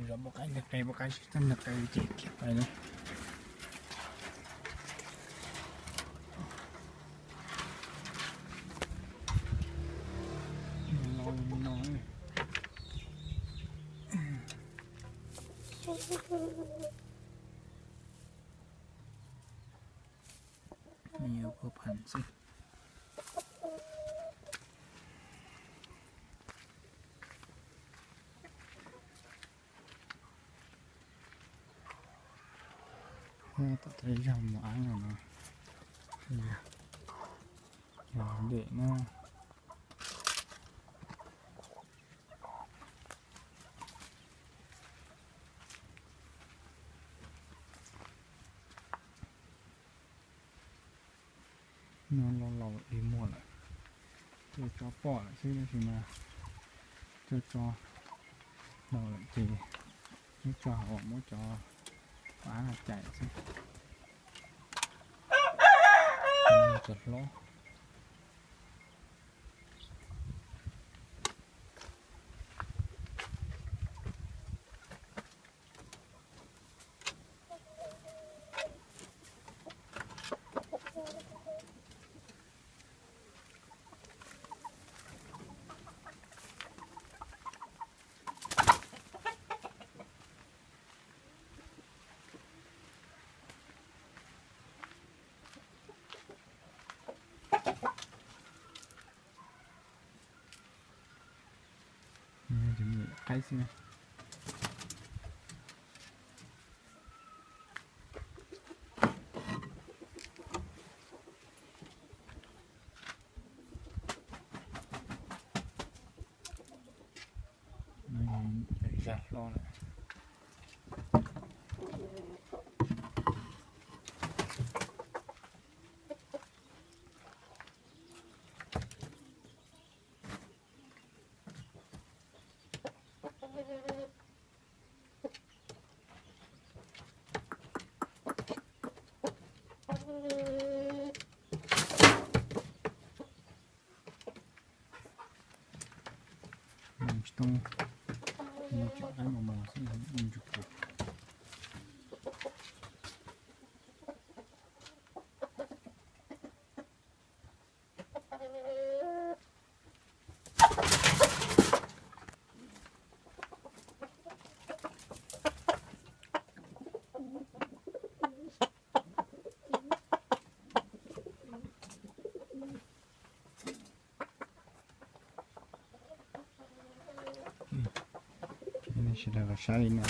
Los muab qaib ntag, qe muab qaib sib txog ntag, qe ces khiav pais na. Yuav pab phav xwb. Tom tej zog mus ab no no, yog dej na. No los laus li muag lawm, coj tso pom lawm xwb tab sis mas coj tso laus lawm ces muab tso hauv muab cov ab no cais xwb. Cov hlob. Qaib xwb. Zaj hlob lawm. Tsis tau, tseem qaib mos mos xwb, ntsuj plig. Sawv daws los saib li no.